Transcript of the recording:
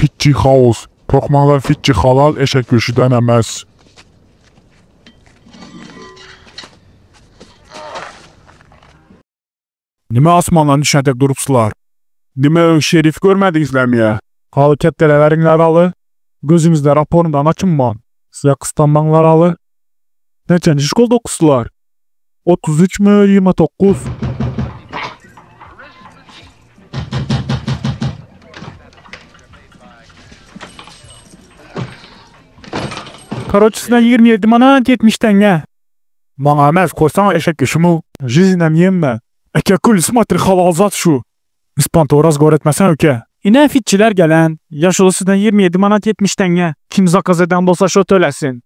Fitçi House. Korkmaňlar fitçi halal eşek göşüden emes. Nime asmandan düşen tek durupsylar? Nime öň şerif görmädiňizlermi ýa? Haly kepdeleweriňler aly. Gözüňizde raporyndan açynman. Size gyssanmaňlar aly. Neçenji şkolda okusylar? 33 mi 29? Karoçesine 27 manat 70 teňňe. Maňa emes, koýsaňa eşek göşümi. Жизнем ýemme. Eke kül smotri halal zat şu. Ispanto razgor etmesen öke. Ine fitçiler gelen. Ýaşuly sizden 27 manat 70 teňňe. Kim zakaz eden bolsa şo tölesin.